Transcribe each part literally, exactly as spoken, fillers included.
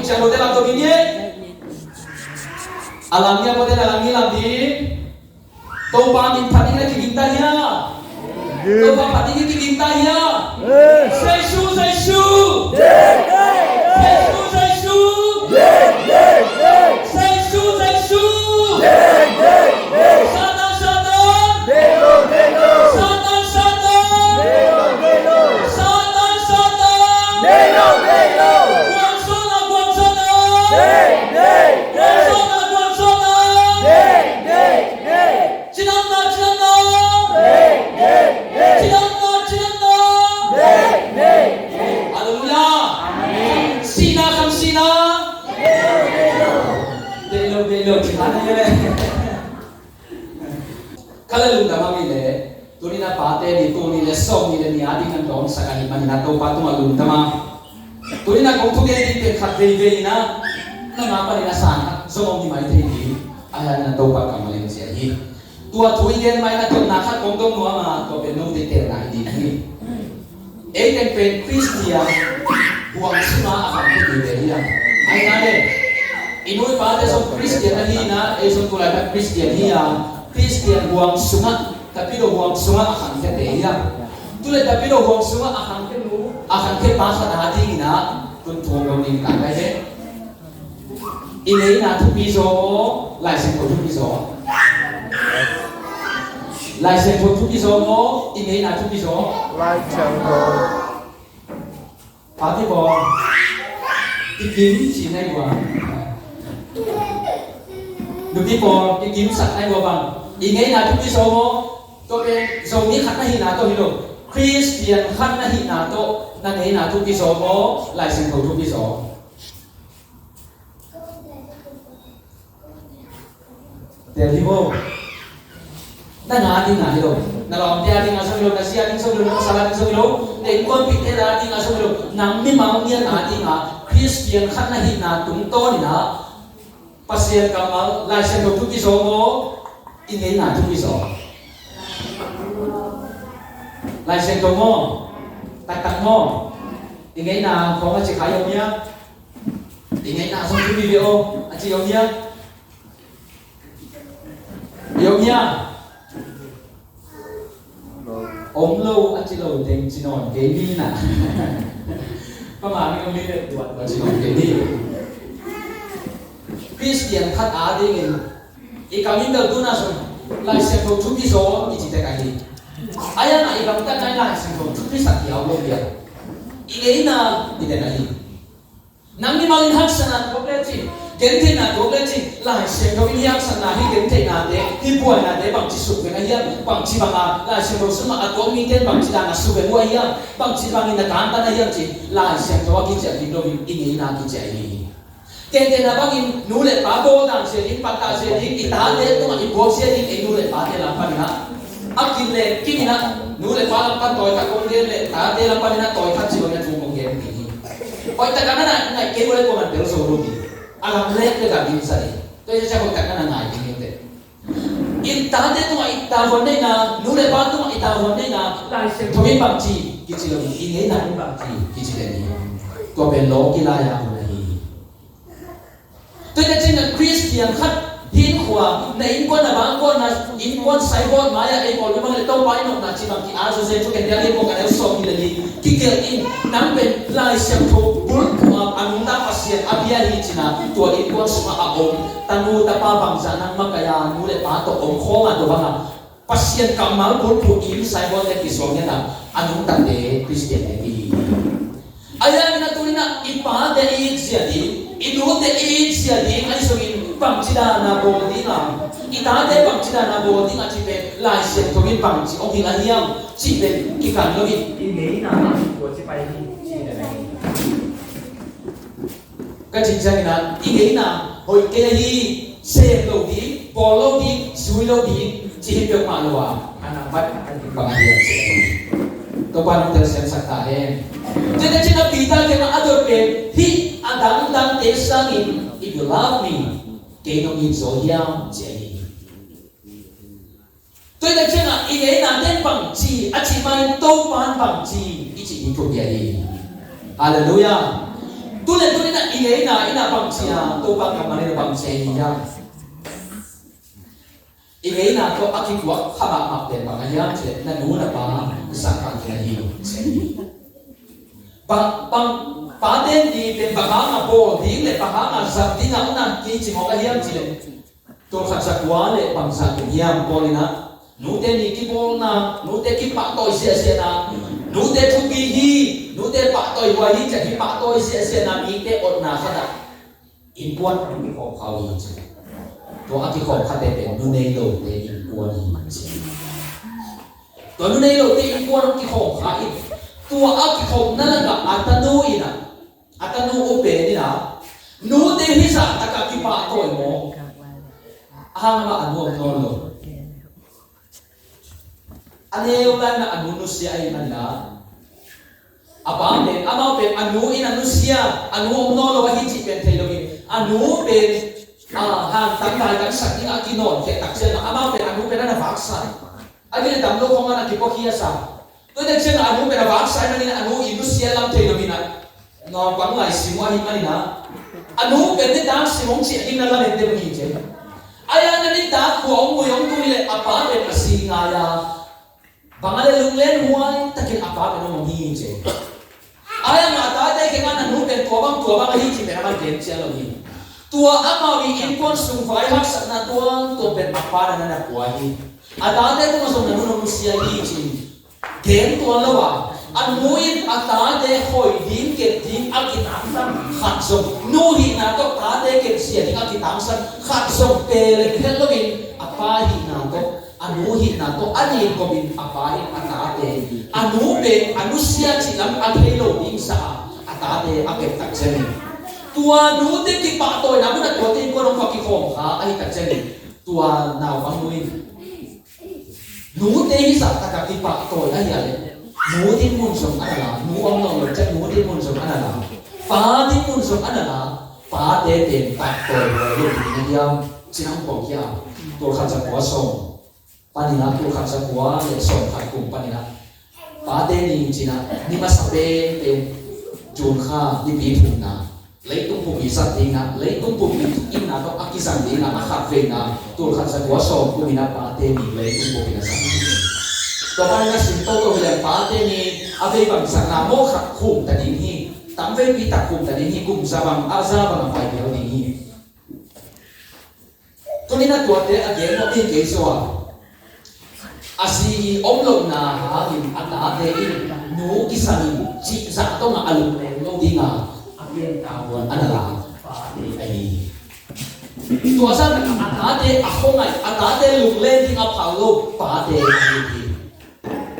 Ciang lote lam to ding hi. A lam hi a, kote na lam hi lam ding. Topa min phat ding na kiging ta hia? Topa phat ding kiging ta hia? Jesu, Jesu. Jesu, Jesu. Jesu, Jesu. Satan, Satan. Satan, Satan. Satan, Satan. Guangzong ah, guangzong ah. Guangzong ah, guangzong ah. Cidamna, cidamna. Cidamna, cidamna. Halleluiah. Sihna, kham sihna. Deih lo, deih lo, cidamna. Kha le lungdam a, mi le tuni na pate ni, tuni le sawm ni le ni a ding an dawnsak ahih manin a Topa tungah lungdam a. Tuni na kong thugen ding pen khat veivei in a, nang a panin a san khat zong om hi mai thei hi. Ahi hangin a Topa kammal in sia hi. Tua thu i gen mai na tawh na khat kong dong nuam a, tua pen note telna hi ding hi. Ei teng pen Khristian huang sungah a khangkhe mite hi a. Ahi hang e, i nu i pate zong Khristian ahi na, ei zong tulaitak Khristian hi a, Khristian huang sungah, Tapidaw huang sungah a khangkhete hi a. Tule Tapidaw huang sungah a khangkhe nu, a khangkhe pa khat a dingin a, tun thuam lo ding ka kai he. I ngeina thupi zaw maw, Lai Siangtho thupi zaw? Lai Siangtho thupi zaw maw, i ngeina thupi zaw? Lai Siangtho. Papi pawl, kikim ci nai ua. Nupi pawl, kikimsak nai ua bang, i ngeina thupi zaw maw? Tua pen Zomi khat na hihna tawh hi lo. Khristian khat na hihna tawh na ngeina thupi zaw maw, Lai Siangtho thupi zaw? Tel hi bo. Na nga ding a hi lo. Na lawmte a ding a zong hi lo, na zi a ding zong hi lo, na pasal a ding zong hi lo, na innkuanpihte a ding a zong hi lo, nang mimal ngiat a ding a Khristian khat na hihna tungtawn in a Pasian kammal, Lai Siangtho thupi zaw maw, i ngeina thupi zaw? Lai Siangtho maw? Taktak maw? I ngeina khawng a ci kha i om hia? I ngeina zong thupi ve aw, a ci om hia? I om hia? Om lo a ci lo teng ci nawn kei ni na. Pama mi om ni le tuat a ci nawn kei ni. Khristian khat a dingin i kam in bel tu na zong Lai Siangtho thupi zaw i ci tek ahi. Ahi hang a i gamtat nai Lai Siangtho thupi sak hi a om lo hi a. I ngeina i den ahi. Nang mimal in haksatna tuak lecin, gentheihna tuak lecin, Lai Siangtho in hih haksatna, hih gentheihnate, hih buainate bangci sukveng a hiam, bangci banga Lai Siangtho sungah a tuak mite in bangci dana sukveng uh a hiam, bangci bangin na kantan a hiam ci, Lai Siangtho a kiciah ding loin i ngeina kiciah hi. Kei kei na bangin nu le pa bawl dan zia ding, pattah zia ding, i tate tungah i buak zia ding, ei nu le pate lam panin ah a kin le kin in ah, nu le pa lam pan tawi khat kong gen le tate lam panin ah tawi khat ci bangin a thu kong gen ding hi. Hoih takin na ngaih kei uh le kuaman tel zo lo ding. A lam lek le ka ding sa ding. Tua hi ciang hoih takin na ngai ding hi te. I tate tungah i tavuan neihna, nu le pa tungah i tavuan neihna, Lai Siangtho in bangci kici lo ding, i ngeina in bangci kici ding hi. Tua pen lawki lai-a hun ahi hi. Tua hi ciangin Khristian khat hinkhua, na innkuan, na bangkuan, na innkuan saibawt mai-ah ei pawl mimang le Topa i nopna ci bang ki-a zawzen thu ken biak in Pawlkhat a neu sawm nih le li kigelh in, nang pen Lai Siangtho bulphuh a nungta Pasian a bia hi cin a, tua innkuan sungah a om tanu tapa bangzah nang makaih a, nu le pa tawh om khawm a, tua bangah Pasian kammal bulphuh in saibawt le kisuang ngiat a, a nungtate Khristiante i hi hi. Ahi hangin a tuni-in ah i pate i it zia ding, i nute i it zia ding ahi zongin bangci dana bawl ding a, i tate bangci dana bawl ding a cih pen Lai Siangtho in bangci hong hilh a hiam cih pen kikan loin i ngeina tua ci pai hi cih pen ahi. Ka cih ciangin ah i ngeina hoih kei ahi, sem lo ding, bawl lo ding, zui lo ding cih hi peuhmah lo a, a nang vat a ding bang ahi a cih ahi. Topa nong telsiamsak ta hen. Tua hi ciangin a Peter kiangah a dot pen hih a dangdangte sangin, "If you love me, kei nong it zaw hiam?" cih ahi. Tua hi ciangin i ngeina ten bangci a cih manin Topa in bangci i cih ding thupi ahi. Halleluiah. Tu le tu-in ah i ngeina i bang ci a, Topa kammal in bang ci a hi hiam? I ngeina tawh a kituak kha mahmah pen bang a hiam cih leh na nu na pa zat bangin na hi lo ci a hi. Bang, bang, pate ni pen bang hanga bawl ding le bang hanga zat ding a na kei ci mawk a hiam cih leh, tul khat za kua le bang zat ding hiam Paul in ah, nute ni kibawlna, nute kipahtawi ziahziahna, nute thupi hi, nute pahtawi huai hi ci a kipahtawi ziahziahna, mite otna khat ah innkuan a kikhawm kha uh hi ci. Tua a kikhawm khate pen nu nei lote innkuan hi ci. Tua nu nei lote innkuan a kikhawm kha in, tua a kikhawmna lakah a tanu in ah, a tanu u pen in ah, nute hizah takah kipahtawi maw? A hang amah a nu om nawn lo. A neu lai-in a nu nusia ahih manin ah, a pa pen, amau pen a nu in a nusia, a nu om nawn lo ahi cih pen thei loin, a nu pen, ah, hantang daidansak dingah a kinawn khia tak ciangin amau pen a nu pen a na vaksa. A gil dam lo khong a na kipuakhia sa. Tua tak ciangin a nu pen a vaksa ahih manin a nu i nusia lam thei loin ah, naupang lai sim uh ahih manin ah, a nu pen nitak sim hong ciah ding na lamen deuh hi ci. Ahi hang nitak khua hong gui hong tun leh a pa pen a si ngai a, bang a leh lunglen huai takin a pa pen hong om hi ci. Ahi hang a tate kiangah na nu pen tua bang tua bang ahi cih pen a man gen cian lo hi. Tua amau i innkuan sung vai haksatna tuamtuam pen a pa na na pua hi. A tate tungah zong na nu na nusia hi ci. Gen tuan lo a, a nu in a tate khoi ding, kep ding a kitangsan khat zong, nu hihna tawh tate kepzia ding a kitangsan khat zong pe le khelh loin, a pa hihna tawh, a nu hihna tawh a nin kawmin a pa in a tate, a nu pen a nusia cih lam a thei lo ding sa a, a tate a kep tak ciangin, tua nute kipahtawina mun a tua tein kua dong kua kikhawm kha ahi tak ciangin, tua naupang nu in nute hizah takah kipahtawi ahih leh, nu dinmun zong a na la, nu om nawn lo ciang nu dinmun zong a na la, pa dinmun zong a na la, pate pen pahtawi huai lo ding na hiam cih na hong phawk hi a, tul khat za kua sawm panin ah, tul khat za kua le sawm khat kum panin ah, pate ni ci-in ah, ni masa penpen June kha nipi thumna, leitung pumpi zat dingin ah, leitung pumpi thukinna tawh a kizang dingin ah, a khatveina, tul khat za kua sawm kumin ah pate ni leitung pumpi na zat ding. Tua panin ah sim toto hi leh pate ni a vei bang zatna maw khat khum ta ding hi, tam veipi tak khum ta ding hi, kum za bang, a za bang a pai ding hi. Tuni-in a tuate a gen nuam hi kei zaw a, a zi i om lohna hangin a tate in nu kisam in cih zah dongah a lungleng lo ding a, a pianta huan a na la pate ahi hi. Tua zah takah a tate a khuangaih, a tate lungleng ding a phal lo pate ahi hi.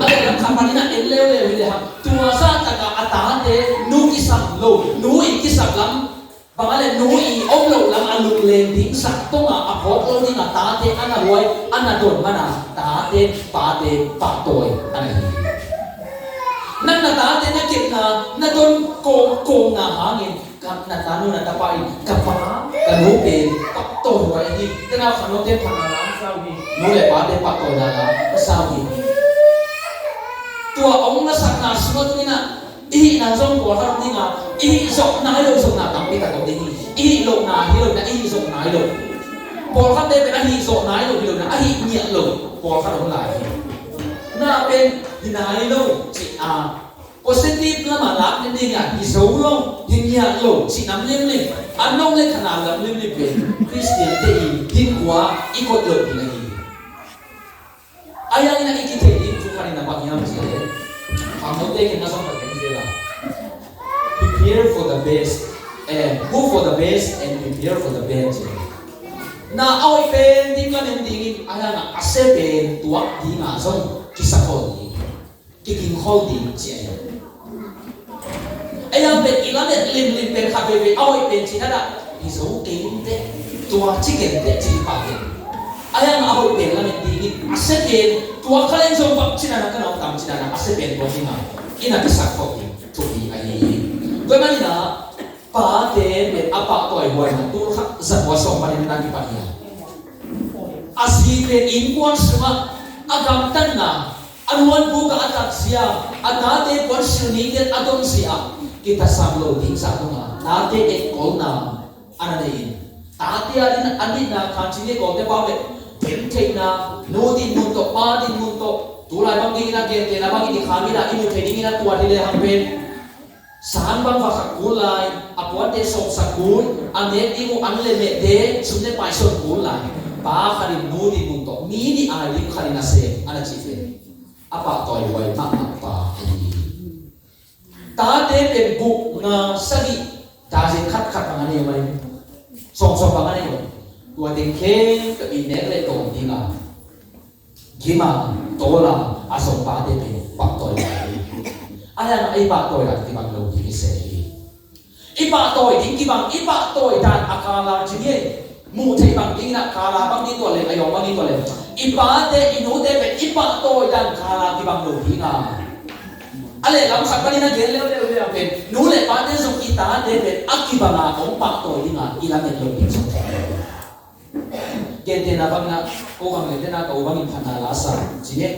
A lehlam khat panin a en leuleu hi lehang, tua zah takah a tate nu kisam lo, nu i kisam lam, bang a leh nu i om loh lam a lungleng ding zah dongah a phawk lo ding a tate a na huai, a na don man a, tate pate pahtawi a na hi. Nang na tate na kepna, na don kawm, kawmna hangin, ka, na tanu na tapa in, ka pa, ka nu pen pahtawi huai hi. Tena kha note phatna la a sau hi. Nu le pate pahtawina la a sau hi. Tua hong nasakna sungah tuni-in ah, i hihna zong pawlkhat om ding a, i hih zawh nai loh zawhna tampi tak om ding hi. I hih lohna hi lo-in ah, i hih zawh nai loh. Pawlkhatte pen a hih zawh nai loh hi lo-in ah, a hih ngiat loh pawlkhat om lai hi. Na pen hi nai lo cih a, positive lamah lak ding hi a, hi zo lo, hi ngiat lo cih nam limlim. A nong le khana lam limlim pen Khristiante i hinkhua i koih loh ding ahi hi. A yang in a i kithei ding thu khat in a bang hiam cih leh, khangnote kiangah zong ka gen zel a, prepare for the best, eh, hope for the best and prepare for the best. Na a hoih pen ding lamen dingin, a yang a a sia pen tuak ding a zong kisakhawl ding, kigingkhol ding ci a hi. Ei a pen i lamet limlim pen khat veivei a hoih pen cih khat ah hi zo kei inteh, tua ci kei inteh ci pah kei. A yang a hoih pen lamet dingin a sia pen tua kha leng zong bang ci dan a ka na om tam ci dan a a sia pen tua ding a i na kisakkhop ding thupi ahi hi. Tua ahih manin ah pate pen a pahtawi huaina tul khat za kua sawm panin na kipan hi a. A zi pen innkuan sungah a gamtatna, a nuanbuk ah a tatzia, a tate puansilh nite a donzia, kitasam lo ding zah dongah tate etkolna, a na nei in. Tate a ding a nihna khan ci ni kawmte pa beh, gentheihna, nu dinmun tawh, pa dinmun tawh, tulai bang dingin a gentehna bangin i kha mina i mu thei dingin a tuat hi le hang pen. Sang bang va khak kul lai, a puante sawmsak kul, a nek ding uh an le mehte sum le pai sawn kul lai. Pa khat in nu dinmun tawh mi nih ai ding khat in a sem a na cih pen a pahtawi huai mahmah pa ahi hi. Tate pen guk, nga, sagih, dazen khat khat bang a nei mai. Sawmsawm bang a nei mai. Tua teng khempeuh i nek le tawm ding a, gim a, tawl a, a zong pate pen pahtawi. A hiang a i pahtawi dan kibang lo ding i se hi. I pahtawi ding kibang, i pahtawi dan a kala ci ni. Muh theih bang ding in a kala bang ding tua leng, a yawng bang ding tua leng. I pate, i nute pen i pahtawi dan kala kibang lo ding a. A lehlam khat panin a gen leuleu le a pen, nu le pate zong i tate pen a kibang a hong pahtawi ding a i lamet lo ding zong. Gentehna bangin a, ko bang gentehna ka u bangin phatna la sak ci ni.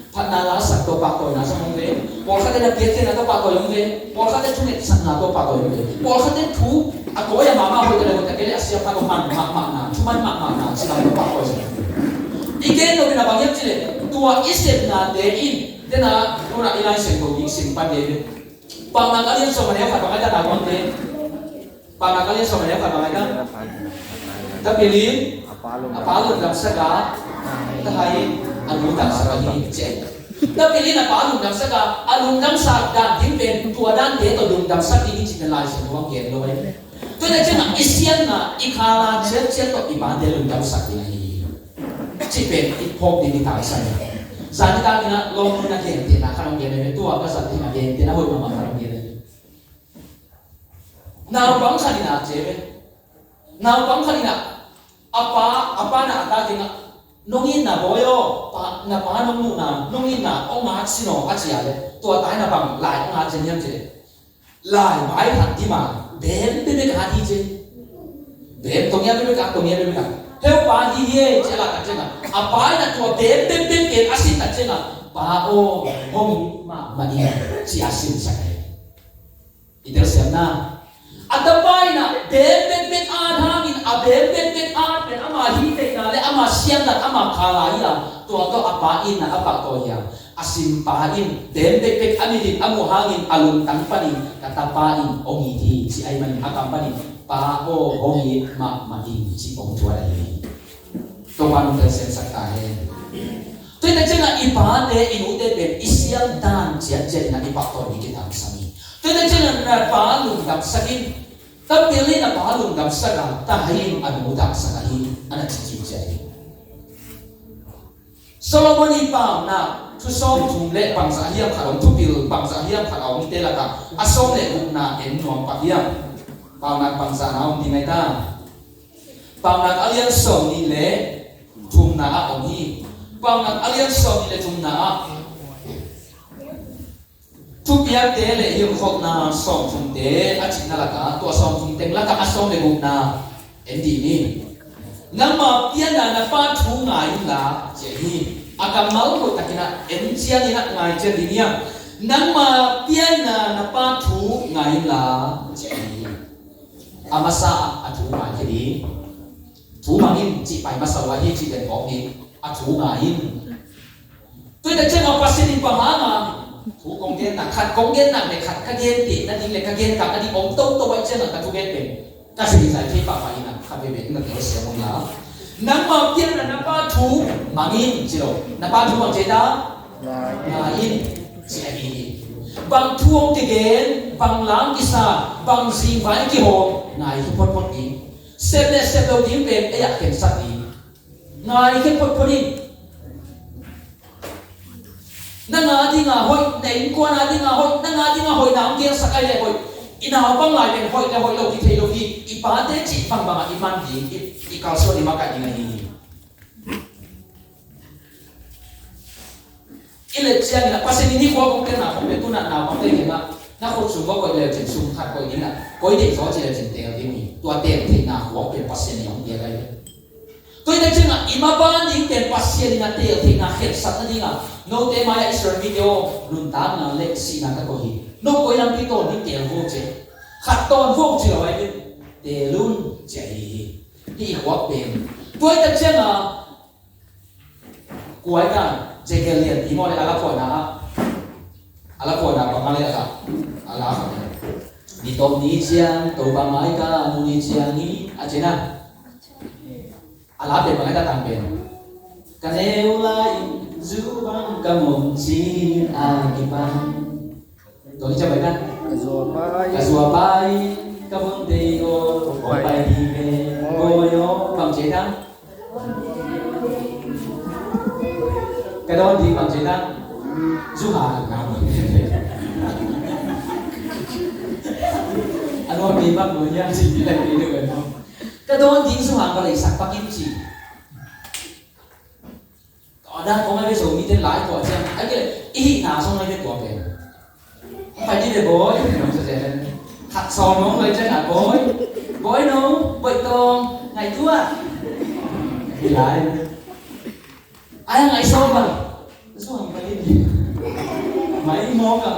Phatna la sak tawh pahtawina zong om ve. Pawlkhat in a piakkhiatna tawh pahtawi om ve. Pawlkhat in thungetsakna tawh pahtawi om ve. Pawlkhat in thu a kawi a mahmah hoih ta le hoih ta kei le a siapa tawh man mahmahna, thu man mahmahna ci lam tawh pahtawi zong om ve. I gen lo in a bang hiam cih leh tua i sepnate in tena nuna i Lai Siangtho ding sim pan ve. Paunak a lian sawm a neu khat bang a i ta na bang te. Paunak a lian sawm a neu khat bang a i ta. Tapil in a pa lungdamsak a, tahai in a lungdamsak ahi ci. Tapil in a pa lungdamsak a, a lungdamsak dan ding pen tua dante tawh lungdamsak ding hi ci pen Lai Siangtho bang gen lo ahi. Tua hi ta ciangin i siatna, i khala ciatciat tawh i pate lungdamsak ding ahi hi. Ci pen i phawk ding i taksa hi. Zan i takin a lawm na gentehna khat hong gen ahi. Tua ka zat ding a gentehna hoih mahmah khat hong gen ahi. Naupang khat in a ci ve. Naupang khat in a, a pa, a pa na a ta keng a, nong itna bawi aw, pa, na pa nong nuhna, nong itna, ong at sin aw, a ci a le. Tua ta in a bang lai ong at cian hiam ci le. Lai bai khat dima, bem bem bek at hi ci. Bem tong ia bem bek at, tong ia bem bek at. Heu pa hi hi e, ci a la tak cian a. A pa in a tua bem bem bek pen a sin tak cian a. Pa aw, hong it mahmah in, ci a sin sak e. I telsiamna. A tapa in a bem bekbek at hangin, a bem bekbek at pen ama hihtheihna le ama siatna, ama khala hi a, tua tawh a pa in a a pahtawi hi a. A sin pa in bem bekbek a mit in a muh hangin a lungtang panin ka tapa in hong it hi ci ahih manin a kam panin pa aw hong it mahmah in ci hong thuat ahi hi. Topa nong telsiamsak ta hen. Tua hi ta ciangin i pate i nute pen i siam dan ciatciat in a i pahtawi ding kitangsam hi. Tua hi ta ciangin na pa lungdamsak in, tapil in na pa lungdamsak a, tahai in a nu dahsak ahi, a na ci ciatciat hi. Solomon i Paunak thu sawmthum le bangzah hiam khat a om, thupil bangzah hiam khat a om hite lakah a sawm le gukna en nuam pak hiam? Paunak bangzahna om ding ahi ta. Paunak a lian sawmnih le thumna ah om hi. Paunak a lian sawmnih le thumna ah thupiakte le hilhkholhna sawmthumte a cihna lakah, tua sawmthum teng lakah a sawm le gukna en dih ni. Nangma pianna na pa thu ngai inla, ci ahi hi. A kammal hoih takin a en ciangin a ngai cian dih ni a. Nangma pianna na pa thu ngai inla, ci ahi hi. A masa ah a thu ngai khia ding. Thu mang in cih pai masa uh ahi cih pen phawk ding. A thu ngai in. Tua hi ta ciangin Pasian in bang hang a thu kong gen nak, khat kong gen nak le khat ka gen teh nading le ka gen kah nading om toto ahih ciangin ka thugen pen ka seizai thei pahpah in a khat veve in na telsiam un la. Nangma pianna na pa thu mang in ci lo. Na pa thu mang ci ta? Ngai in ci ahi hi. Bang thu hong kigen, bang lam kisa, bang zingvai kihawm, ngai hi photphot ding. Sep le sep lo ding pen ei ah khensat ding. Ngai khia photphot in. Nang a dinga hoih, na innkuan a dinga hoih, nang a dinga hoihna hong gelsak ai le hoih. I naupang lai pen hoih le hoih lo kithei lo hi. I pate cih bangbang ah i man ding, i, i kalsuan i makaih ding ahi hi. I let ciangin a Pasian in hih khua kong piakna khong pen tu-in a naupangte kiangah na khut sung va koih leu cin sum khat koih ding a, koi deih zaw ci leu cin teel ding hi. Tua teel theihna khua pen Pasian in hong piak ahi. Tua hi ta ciangah i maban ding pen Pasian in a teel theihna khensat nadingah note mai-ah Israel mite aw, nuntakna le sihna ka koih hi. No koi lampi tawn ding teel vo ci. Khat tawn vo ci lo ahi ve. Teel un ci a. Hih i khuak pen. Tua i tak ciangin a, kua i kan, Ezekiel lian i maw le, a la phuahna ah. A la phuahna bang a le a la. A la. Ni tawp ni ciang, Topa mai ka mu ni ciang hi, a ci na. A la pen bang a ta tang pen. Ka neu lai in zu bang ka mong cin a kipan. Tua hi ciang bai na. Ka zuapa in. Ka zuapa in, ka vun tei gawl, kong pai ding ve. Bawi aw, bang ci dang. Ka dawn ding bang ci dang. Zu hang na. A nuam ding bang nuam hiam ci ding lai ding ding bang. Ka dawn ding zu hang ka leisak pak in ci. Tua dan kong ai ve Zomite lai tua ciang, ai kei leh i hihna zong ai ve tua pen. Pai dih ve bawi, nong sa zen. Khat sawm nong lai ciang a bawi. Bawi nong, bawi tawng, ngai tua. Hi lai. Ai ngai sawm bang. Zuang pai dih. Mai mawk a.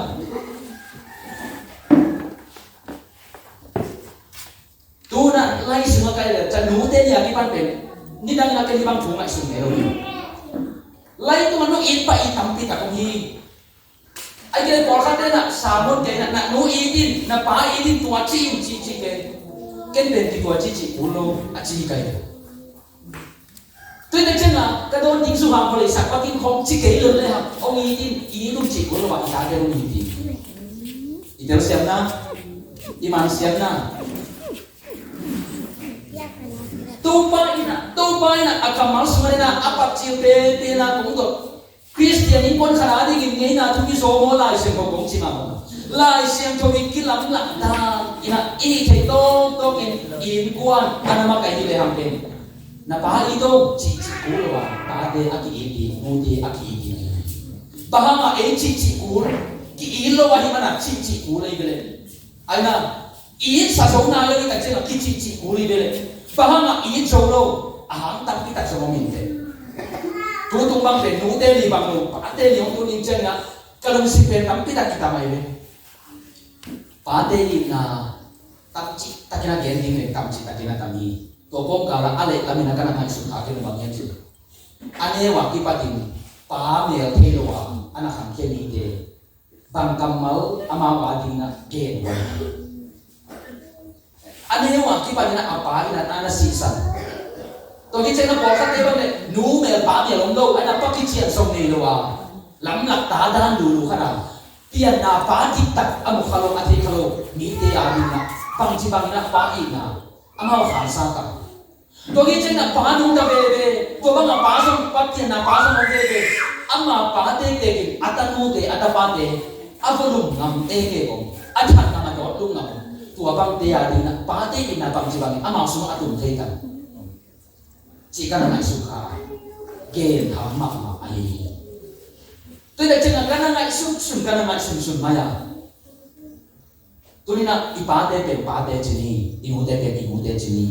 Tuna lai sungah kai le, ca nute nia kipan pen. Nidang na ken hibang thu ngaihsun ngei lo hi. Lai tungah nu it pa it tampi tak om hi. Ai kei le pawlkhat te na, Salmon kei na, na nu it in, na pa it in, tua ci in ci ci ken. Ken pen ki tua ci ci kul lo, a ci kai le. Tui tek ciang a, ka dawn ding zu hang kholei sak pakin khong ci kei lo le hang, hong it in, i it um cih kul lo a, i tate hong it in. I telsiamna, i mansiamna. Topa in a, Topa in a, a kammal sung a dena, a patcil penpen a kong dot. Khristian innkuan khat a dingin ngeina thu kizaw maw, Lai Siangtho kong ci mahmah. Lai Siangtho in kilamlak dan in a, i theih tawktawk in innkuan a na makaih hi lehang pen. Na pa it o cihcih kul lo a, tate a ki-it ding, nute a ki-it ding. Bang hangah ei cihcih kul, ki-it lo ahih manin cihcih kul ahi ve leh. Ahi na, it sa zo nai lo i tak ciangah kicihcih kul hi ve leh. Bang hangah it zo lo, a hang takpi tak zong om in teh. Tutung bang pen nute ni bang lo, pate ni hong tun in ciangah, ka lungsim pen tampi tak kitam ahi ve. Pate itna, tamcih takin a gen ding leh tamcih takin a tam hi. Tua kawmkal ah a leh lamin a ka na ngaihsut kha ken bang hiam cih leh, a neu a kipatin pa mel thei lo a, a na khangkhia mite bang kammal amau a dingin a gen uh a, a neu a kipatin a pa in a na sihsan. Tua hi ciangin a pawlkhatte bang leh nu mel pa mel om lo, a na pa kician zong nei lo a, lamlak ta dan lulu khat a, pianna pa diktak a mu kha lo, a thei kha lo mite a dingin a, bangci bangin a pa itna amau khansa ta. Tua hi ciangin a pa nungta veve, tua bang a pa zong, pa pianna pa zong om veve. Ama pa tektek in a tanute, a tapate a vo lum ngam, eke om, a that ngam, a dawt lum ngam om. Tua bangte a dingin a pate itna bangci bangin amau sungah a tum thei ta. Cih ka na ngaihsun kha, gen tham mahmah ahi hi. Tua hi tak ciangin ka na ngaihsun sun, ka na ngaihsun sun mai a. Tuni-in ah i pate pen pate ci ni, i nute pen i nute ci ni.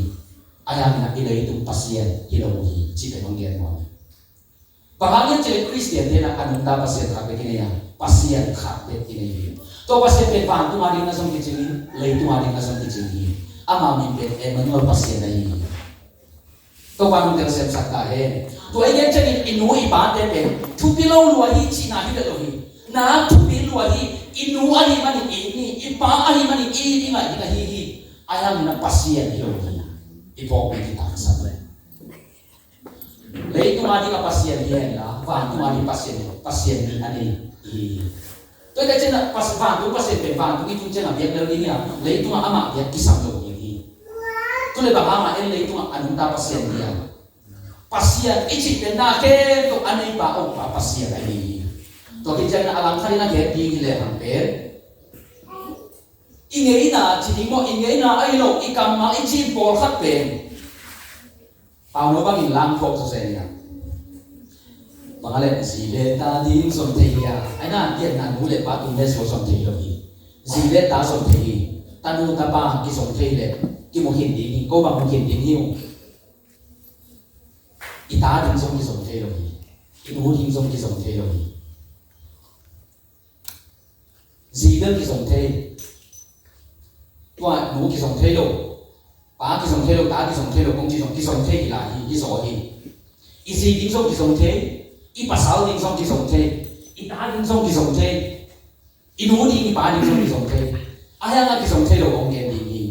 Ahi hangin ah i leitung Pasian hi lo uh hi, cih pen hong gen nuam hi. Bang hang hiam cih leh Khristian te in ah a nungta Pasian khat bek i nei a, Pasian khat bek i nei hi. Tua Pasian pen vantung a ding na zong kicing hi, leitung a ding na zong kicing hi. Ama min pen Emmanuel, Pasian ahi hi. Topa nung telsiam sak ta hen. Tua i gen ciangin i nu i pate pen thupi lo lua hi cihna hi vet lo hi. Na thupi lua hi, i nu ahih manin i ni, i pa ahih manin i ni ngaih ding ahi hi. Ahi hangin ah Pasian hi lo hi. I phawkpi kitaksak leh. Leitung a ding a Pasian hi hen la, vantung a ding Pasian hi lo, Pasian nih a nei hi. Tua hi tak ciangin ah pas-, vantung Pasian pen vantung i tun ciangin ah biak lel ding hi a, leitung ah amah biak kisam lo ding hi. Tu leh bang hang a en leitung ah a nungta Pasian hi a. Pasian i cih pen na khempeuh a neipa a ukpa Pasian ahi hi. Tua hi ciangin ah a langkhat in a gen ding hi lehang pen, i ngeina ci ding maw, i ngeina ahi lo, i kammal i cih pawlkhat pen Paulo bangin lang thuak zawzen hi a. Bang a leh zi le ta ding zon thei hi a. Ahi na, pianna nu le pa tung le sual zon thei lo hi. Zi le ta zon thei hi. Tanu tapa kizon thei le kimu khin ding hi. Ko bang mu khin ding hi uh. I ta ding zong kizon thei lo hi. I nu ding zong kizon thei lo hi. Zi bel kizong thei. Tua nu kizong thei lo. Pa kizom thei lo, ta kizom thei lo kong ci zong kizom thei hi lai hi, hi zaw hi. I zi ding zong kizom thei, i pasal ding zong kizom thei, i ta ding zong kizom thei, i nu ding i pa ding zong kizom thei. A hiang a kizom thei lo kong gen ding hi.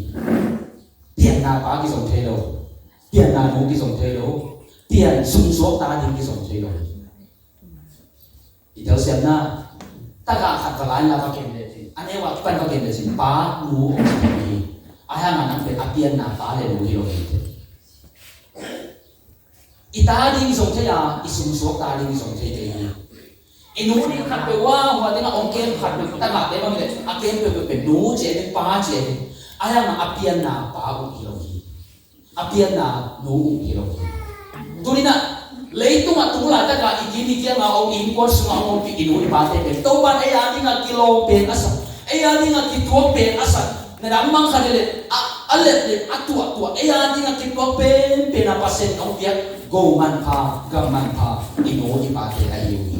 Pianna pa kizom thei lo, pianna nu kizom thei lo, pian sungsuak ta ding kizom thei lo. I telsiamna, tagah khat va lai la va kem le cin, a neu a kipan va kem le cin, pa nu om ci hi. A hiang a nang pen a pianna pa le nu hi lo hi. I ta ding zong thei a, i sungsuak ta ding zong thei thei hi. I nu ding khat peuh a, hua ding a ong kem khat peuh, tagah te bang le, a kem peuh peuh pen nu ci a ding, pa ci a ding. A hiang a a pianna pa uh hi lo hi. A pianna nu uh hi lo hi. Tuni na, leitung a tu laitak a i kim i kiang a ong, i innkuan sung a ong ompih i nu i pate pen Topa'n ei a ding a kilawm pen a sak, ei a ding a kituak pen a sak. Na dang mang khat le, a, a let le, a tuahtuah, ei a ding a kituak penpen a Pasian in ong piak go manpha, gam manpha i nu i pate ahi uh hi.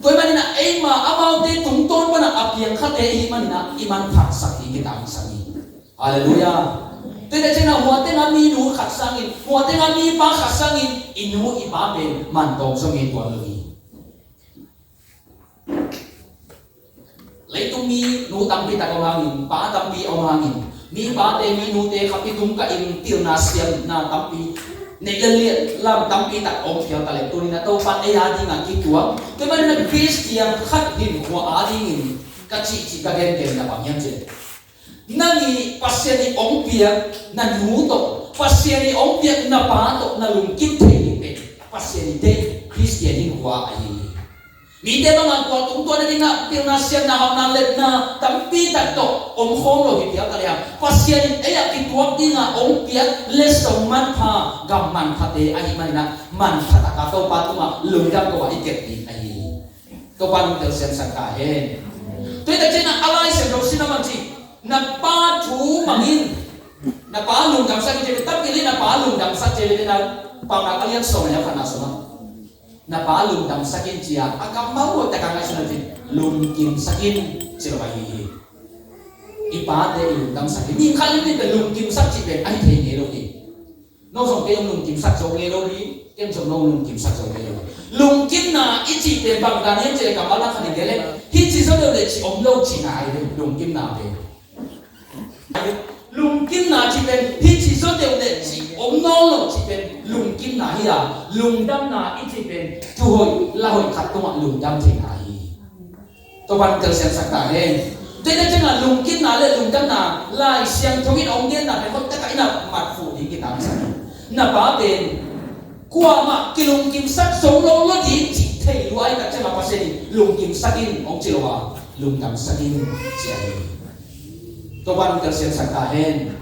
Tua ahih manin a eima amaute tungtawn pan a a piang khate i hih manin a i manphatsak ding kitangsak hi. Halleluiah. Tua hi tak ciangin a hua teng a mi nu khat sangin, hua teng a mi pa khat sangin i nu i pa pen man tawm zong hi tuan lo hi. Leitung mi nu tampi tak om hangin, pa tampi om hangin, mi pate, mi nute khat i tung kah in pilna siamna tampi neih le liat lam tampi tak om phial ta leh, tuni na Topa'n ei a ding a kituak, tua ahih manin a Khristian khat hinkhua a dingin ka cihcih ka gengen na bang hiam cih leh, nang i Pasian i ong piak na nu tawh, Pasian i ong piak na pa tawh na lungkim thei ding pen Pasian i deih Khristian hinkhua ahi hi. Mite bang a kua tungtawn a ding a pilna siamna, hauhna, letna tampi tak tawh om khawm lo hi phial ta leh, Pasian in ei a kituak ding a ong piak letsong manpha, gam manphate ahih manin a manpha tak a Topa tungah lungdam ko a i kep ding ahi hi. Topa'n hong telsiamsak ta hen. Tua hi tak ciangin a Lai Siangtho sin a bang ci, na pa thu mang in, na pa lungdamsak in ci, tampi leh na pa lungdamsak ci, na Paunak a lian sawm le khatna sungah na pa lungdamsak in ci a, a kammal hoih tak a ngaihsun a ci, lungkimsak in ci lo ahi hi. I pate i lungdamsak in, mi khat in mi pen lungkimsak cih pen ahi thei ngei lo hi. No zong kei hong lungkimsak zo ngei lo hi, ken zong no lungkimsak zo ngei lo hi. Lungkimna i cih pen bang dan hiam cih leh kammal dang khat in gen leh, hih ci zo deuh leh cih om lo cihna ahi ve, lungkimna pen. Lungkimna cih pen hih ci zo deuh leh cih om nawn lo cih pen lungkimna hi a, lungdamna i cih pen thu hoih la hoih khat tungah lungdam theihna hi. Topa'n telsiamsak ta hen. Tua hi tak ciangin lungkimna le lungdamna Lai Siangtho in hong genna pen hoih tak a i na mat fuh ding kitangsak hi. Na pa pen kuamah kilungkimsak zo lo lo ding cih thei lua ahih tak ciangin Pasian in lungkimsak in hong ci lo a, lungdamsak in ci ahi hi. Topa'n telsiamsak ta hen.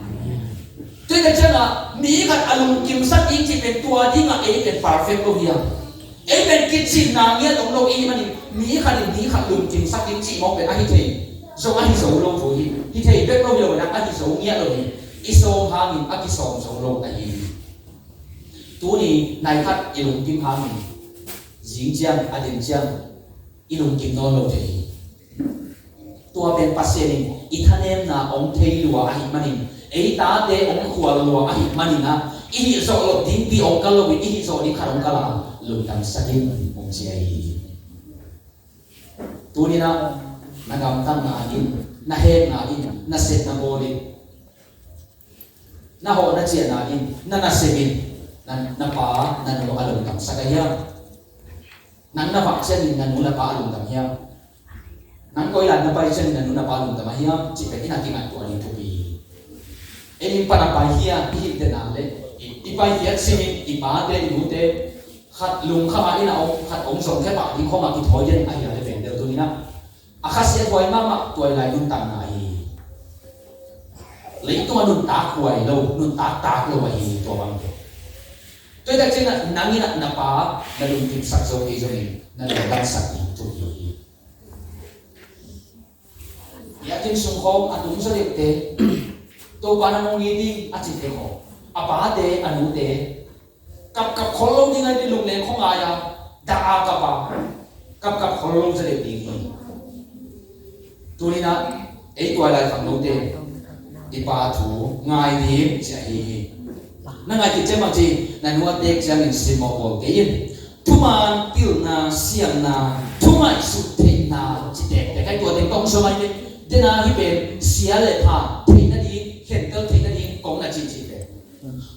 Tua hi tak ciangin mi khat a lungkimsak ding cih pen tua ding a ei pen perfect lo hi a, ei pen kicinna ngiat om lo i hih manin mi khat in mi khat lungkimsak ding cih mawk pen ahi thei zong ahi zo lo thu hi. Hi thei bek lo hi lo, ahi zo ngiat lo hi. I sawm hangin a kisawm zo lo ahi hi. Tuni nai khat i lungkim hangin zing ciang, a den ciang i lungkim nawn lo thei hi. Tua pen Pasian in i thanemna hong thei lua ahih manin, ei tate hong khual lua ahih manin a, i hih zawh loh dingpi hong kal loin, i hih zawh ding khat hong kal a, lungdamsak in hong ci ahi hi. Tuni-in a, na gamtatna in, na hekna in, na sepna bawl in, na hawh na ciahna in, na nasep in, na, na pa, na nu a lungdamsak a hiam? Nang na vak ciangin na nu na pa a lungdam hiam? Nang koi lai na pai ciangin na nu na pa a lungdam a hiam? Cih pen i na kingaihtuah ding thupi hi. Ei in pan a pai hi a, i hih teh na leh i, i paikhiat simin i pate, i nute khat lungkham a i na om, khat om zong khia pah ding khawng a kithawi den ahi a leh pen deuh tuni-in a, a khasiathuai mahmah tua i lai nuntakna hi. Leitung a nuntak huai lo, nuntak tak lo ahi tua bang teh. Tua hi tak ciangin a nang in a na pa na lungkimsak zo kei zongin na lungdamsak ding thupi hi. Biakinn sung khawng a tung zaw deuhte, Topa nang hong it ing a cite khawng, a pate a nute kapkap khol lo ding a, i lungleng khawng ngai a, dah a kap a, kapkap khol lo zaw deuh ding hi. Tuni-in a, ei tua lai khangnote i pa thu ngai ding ci ahi hi. Na ngai khit ciang bang ci, na nu a teek ciangin simmawh bawl kei in. Thuman, pilna, siamna, thu ngaihsut theihna ci tektek ahi, tua teng tawh hong suak ahi ve. Dena hih pen sia le pha theih nading, khentel theih nading kong na cihcih ve.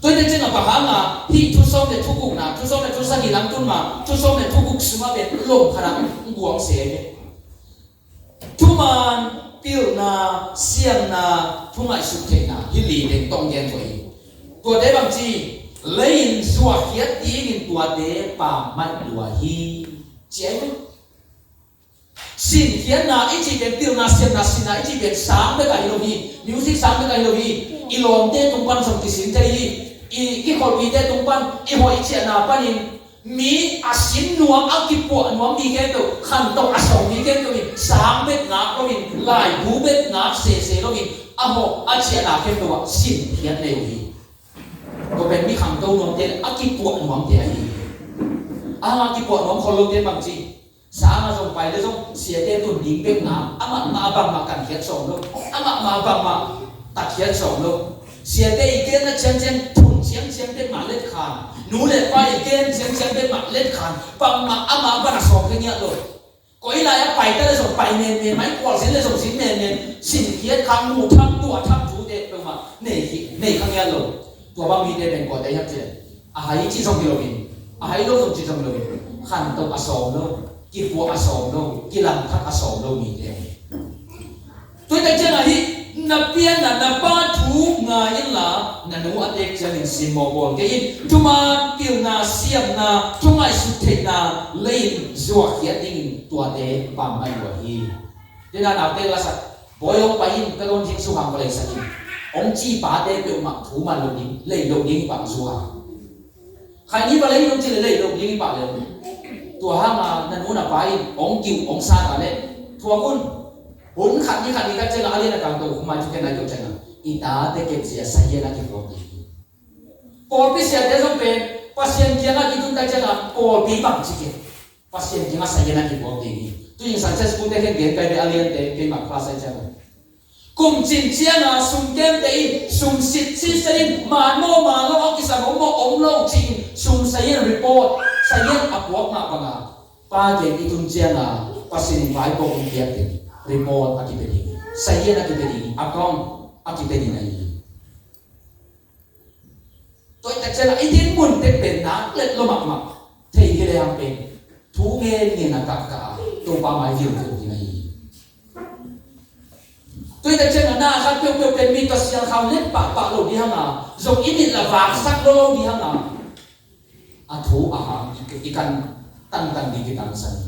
Tua hi tak ciangin bang hanga hih thu sawm le thu gukna, thu sawm le thu sagih lam tun ma, thu sawm le thu guk sungah pen lom khat ah hong guang se hi. Thuman, pilna, siamna, thu ngaihsut theihna, hih li teng tawh gen tua hi. Tuate bang ci, lei-in zuakkhiat dingin tuate pammaih lua hi, ci ahi ve. Sinkhiatna i cih pen, pilna, siamna, sinna i cih pen sang bek ahi lo hi. Music sang bek ahi lo hi. I lawmte tung pan zong kisin thei hi. I, i kholhpite tung pan, i hoih i ciahna panin mi a sin nuam, a kipuah nuam mi khempeuh, khantoh a sawm mi khempeuh in sang bek ngak loin, laibu bek ngak sese loin, a hoih a ciahna khempeuh ah sinkhiat nei uh hi. Tua pen mi khangto nuamte, a kipuah nuamte ahi hi. A kipuah nuam khol lote bang ci, sang a zong pai le zong siate tun ding bek ngak, amah mah bangmah kankhiat sawm lo, amah mah bangmah tatkhiat sawm lo. Siate i genna ciangciang, thun ciangciang bek mah letkhan, nu le pa i gen ciangciang bek mah letkhan, bangmah amah bang a sawm khe ngiat lo. Koi lai a pai ta le zong pai menmen, mai kual zin le zong zin menmen, sinkhiat khang, mu thak, tuah thak thute peuhmah nei kha ngiat lo. Tua bang mite pen kuate hiam cih leh, a hai cih zong hi loin, a hai lo zong cih zong hi loin, khantoh a sawm lo, kipuah a sawm lo, kilamthak a sawm lo mite. Tua hi tak ciangin hih na pianna, na pa thu ngai inla, na nu a teek ciangin simmawh bawl kei in. Thuman, pilna, siamna, thu ngaihsut theihna, lei-in zuakkhiat dingin tuate pammaih lua hi. Tua hi a, naute la sak, bawi hong pai in, ka dawn ding suhang ka leisak in, hong ci pate peuhmah thu man lo ding, lei lo ding pah zuak. Khaini va lei lo ci le lei lo ding i pah le. Tua hanga na nu na pa in hong kiu hong sa ta le, thuak un. Hun khat ni khat ni tak ciangin a lian a kang to, humai thuken nai to ciangin i tate kep zia sahian a kipuak ding hi. Pawlpi siate zong pen Pasian kiangah i tun tak ciangin pawlpi bang ci kei, Pasian kiangah sahian a kipuak ding hi. Tu in Sunday school te khen gen kai ve, a liante keimah class ai ciangin. Kum cin cianga sum kemte in sum sit sit in, man maw man lo, a kisam om maw om lo ci-in sum sahian report, sahian a puak mah banga, pa kiang i tun cianga Pasian in vaipuak hong piak ding report a kipia ding, sahian a kipia ding, account a kipia ding ahi hi. Tua hi tak ciangin i dinmun tek pen nak let lo mahmah. Thei hi lehang pen thu ngen ngen a kahkah a Topa mai viu viu ding ahi hi. Tua hi tak ciangin na khat peuhpeuh pen mi tawh sialkhau let pahpah lo ding hanga, zong i mit la vaksak lo lo ding hanga, a thu a hang i, i kan tangtang ding kitangsan hi.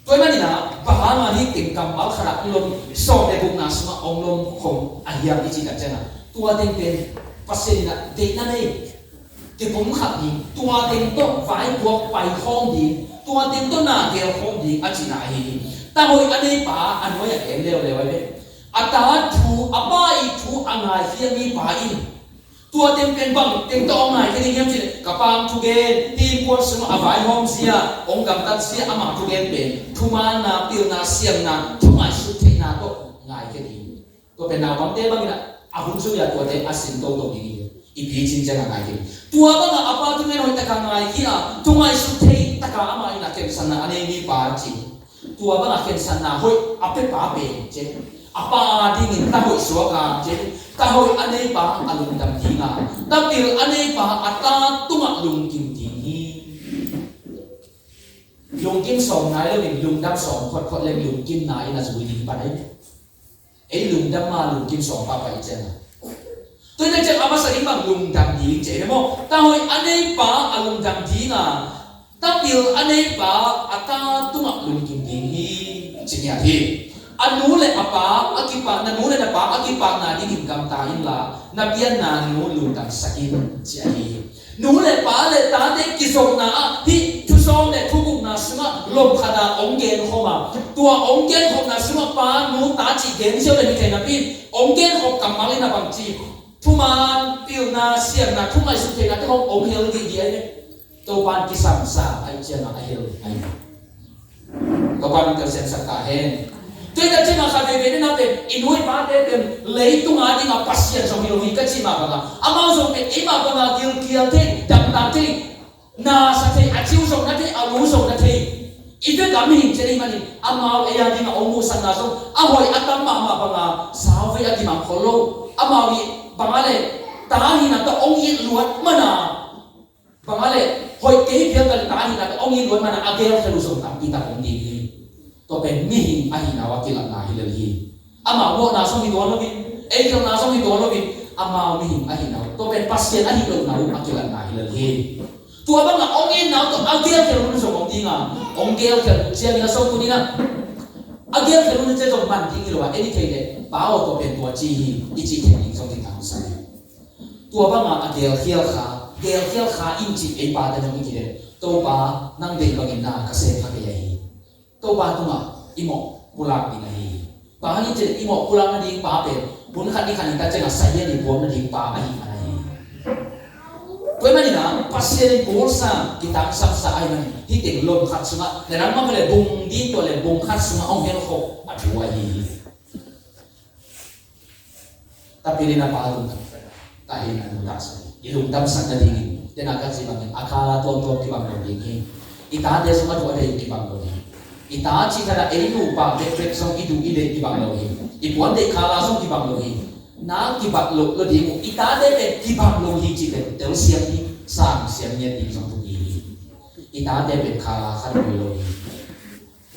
Tua ahih manin ah, bang hanga hih teng kammal khat ah hong lom, sawm le gukna sungah hong lom khong a hiam i cih tak ciangin, tua teng pen Pasian in ah deihna nei, kipumkhat ding, tua teng tawh vaipuak pai khawm ding, tua teng tawh na gel khawm ding a cihna ahi hi. Ta hoih a neipa a nuai-ah en leuleu ahi ve. A ta thu, a pa ii thu a ngaikhia mipa in tua teng pen bang teng tawh hong ngaikhia ding hiam cih leh, ka pa hong thugen, hih innkuan sungah a vaihawm zia, hong gamtat zia, ama thugen pen thumanna, pilna, siamna, thu ngaihsut theihna tawh ngaikhia ding. Tua pen naupangte bangin ah, a hun zui-a tuate a sin toto ding hi. I picing ciangin a ngaikhia ding. Tua bangah a pa thugen hoih takin ngaikhia a, thu ngaihsut thei takin amah in a khensatna a nei mipa ci. Tua banga khensatna hoih a pia pa pen ci, a pa adingin ta hoih suak a ci, ta hoih a neipa a lungdam ding a, ta pil a neipa a ta tungah lungkim ding hi. Lungkim sawm nai loin lungdam sawm photphot leng lungkimna in a zui ding pan ahi. Ei lungdam ma lungkim sawm pahpah i ciang a. Tua hi tak ciang a masa ding bang lungdam ding ci hi maw? Ta hoih a neipa a lungdam ding a, ta pil a neipa a ta tungah lungkim ding hi, ci ngiat hi. A nu le a pa a kipah, na nu le na pa a kipahna dingin gamta inla, na pianna nu lungdamsak in, ci ahi hi. Nu le pa le tate kizopna ah hih thu sawm le thu gukna sungah lom khat a hong genkhawm a, tua hong genkhopna sungah pa, nu, ta cih gen ziau le hi thei napi in hong genkhop kammal in a bang ci, thuman, pilna, siamna, thu ngaihsut theihna te hong hong hel dih dih ahi ve. Topa in kisamsa ahih ciangin a hel ahi. Topa in telsiamsak ta hen. Tua hi tak ciangah khat veivei na pen i nu i pate pen leitung a dingah Pasian zong hi lo hi ka cih mah bangah, amau zong pen eimah bangah gilkial thei, damtak thei, nasa thei, a ciu zong na thei, a lu zong na thei. I vek a mihing ci-in ahih manin amau ei a dingah hong muhsakna zong a hoih a tam mahmah bangah sauvei a kimang khol lo. Amau i bangah le ta hihna tawh hong it luat mana, bangah le hoih kei phial ka le ta hihna tawh hong it luat mana a gelkhial uh zong tampi tak om ding hi. Tua pen mihing ahihna uh a kilatna hi lel hi. Amau mawhna zong hi tuan lo hi. Ei gelna zong hi tuan lo hi. Amau mihing ahihna uh, tua pen Pasian ahih lohna uh a kilatna hi lel hi. Tua bangah hong itna uh tawh a gelkhial hun zong om ding a, hong gelkhial hun ciangin a sawm hun in a, a gelkhial hun ciang zong man ding hi lo a, en i thei leh, Pa aw, tua pen tua ci hi, i cih theih ding zong kitangsam hi. Tua bangah a gelkhial kha, gelkhial kha in cih ei pate zong i cih leh, Topa, nang deih bangin na ka sem kha kei ahi. Topa tungah i mawh pulak ding ahi. Bang hang hiam cih leh i mawh pulak nading pa pen hun khat ni khat ni tak ciangah Satan in buak nading pa ahih man ahi. Tua ahih manin a Pasian in pulsa kitangsamsa ahih manin hih teng lom khat sungah, na nangmah ka le bung ding tua le bung khat sungah hong helkhop a thu ahi hi. Tapi le na pa lungdam ta hi, na lungdam sa hi. I lungdamsak nadingin, tena ka cih bangin a khala tuamtuam kibang lo ding hi. I tate zong a duh a deih kibang lo ding hi. I ta cih khat a ei nupa bekbek zong i duh i deih kibang lo hi. I puan deih khala zong kibang lo hi. Na kibat lo lo ding uh, i tate pen kibang lo hi cih pen telsiam hi, sangsiam ngiat ding zong thupi hi. I tate pen khala khat lui lo hi.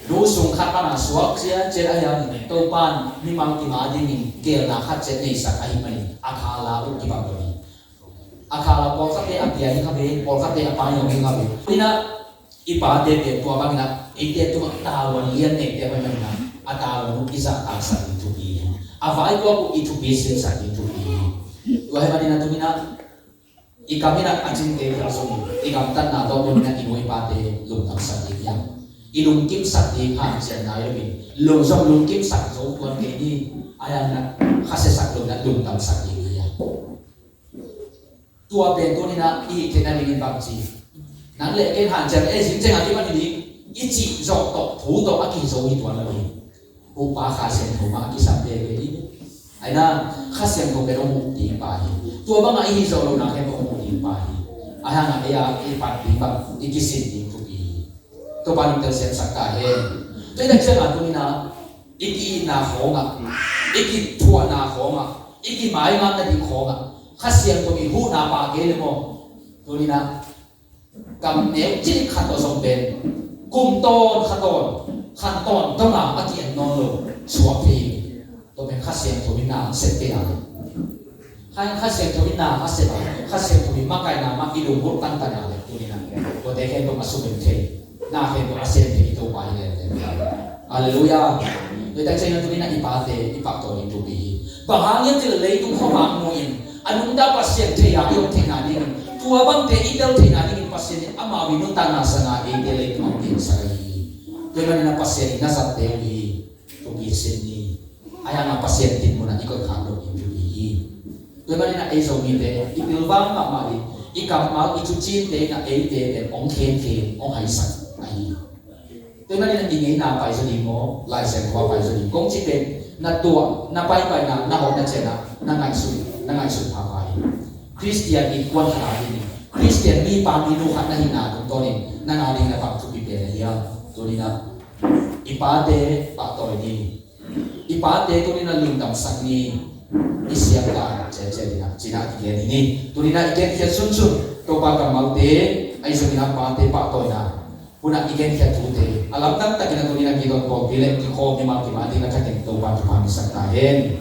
Nu sung khat pana suak ciaciat ahi hangin Topa'n mimal kim a dingin geelna khat ciat neisak ahih manin a khala uh kibang lo hi. A khala pawlkhatte a pia hi kha ve, pawlkhatte a pai lo hi kha ve. Ina i pate pen tua bangin a eite tungah tavuan lian neite hoih manin a, a tavuan uh i zahtaksak ding thupi hi. A vaikuak uh i thupi silsak ding thupi hi. Tua ahih manin a tuni-in a i kam in a a cingte khel sung, i gamtatna tawh tuni-in a i nu i pate lungdamsak ding hi hang. I lungkimsak ding hanciam nai lo in, lung zong lungkimsak zo tuan kei ni, a hang a khasiasak lo in a lungdamsak ding hi hang. Tua pen tuni-in a i theihna dingin bangci, nang le ken hanciam e, zing ciang a kipan hi ding, i cih zawh tawh, thu tawh a kihi zo hi tuan lo hi. Huhpa Kha Siangtho mah a kisam veve hi. Ahi na, Kha Siangtho pen hong huh ding pa hi. Tua bangah i hih zawh lohna khempeuh hong huh ding pa hi. Ahi hangah ei a i pan ding bang, i kisin ding thupi hi. Topa in telsiamsak ta hen. Tua hi tak ciangah tuni-in a i ki-itna khawngah, i kithuahna khawngah, i kimaingatna ding khawngah Kha Siangtho i huhna pah kei le maw? Tuni-in a kam neu cik khat tawh zong pen kum tawn, kha tawn, khan tawn dong a a ki-en nawn lo suak thei hi. Tua pen Kha Siangtho in na hong sep kei a, Kha, Kha Siangtho in na hong sep a, Kha Siangtho in makaihna mah i lunggulh tantan a le tuni-in a tuate khempeuh a sum thei, na khempeuh a sem thei i Topa hi lel lel. Halleluiah. Tua hi tak ciangin tuni-in a i pate i pahtawi ding thupi hi. Bang hang hiam cih leh leitung khuavak mu-in a nungta Pasian thei a i om theihna dingin, tua bangte i tel theihna dingin Pasian in amau i nuntakna sangin eite leitung ah hong tengsak ahi hi. Tua ahih manin a Pasian in na zatte uh hi, thupi sin ni. Ahi hangin a Pasian dinmun ah i koih khak loh ding thupi hi. Tua ahih manin a ei Zomite i pilvang mahmah ding, i kammal, i thucinte in a eite pen hong khenkhen, hong haisak ahi hi. Tua ahih manin a i ngeina paizaw ding maw, Lai Siangtho a paizaw ding, kong cih pen na tuah, na paipaina, na hawhna ciangin a na ngaihsun, na ngaihsun phapha in. Khristian innkuan khat a dingin, Khristian mipa minu khat na hihna tungtawnin nang a dingin a bang thupi pen na hiam? Tuni-in a i pate pahtawi ni. I pate tuni-in a lungdamsak ni. I siangtho ciatciat in a, ci-in a kigen hi ni. Tuni-in a i genkhiat sunsun Topa kammalte ahi zongin a pate pahtawina hun ah i genkhiat thute a lamdang takin a tuni-in a kidawn pawlpi le kikhawm mimal kim a dingin a khat in Topa thupha hong piaksak ta hen.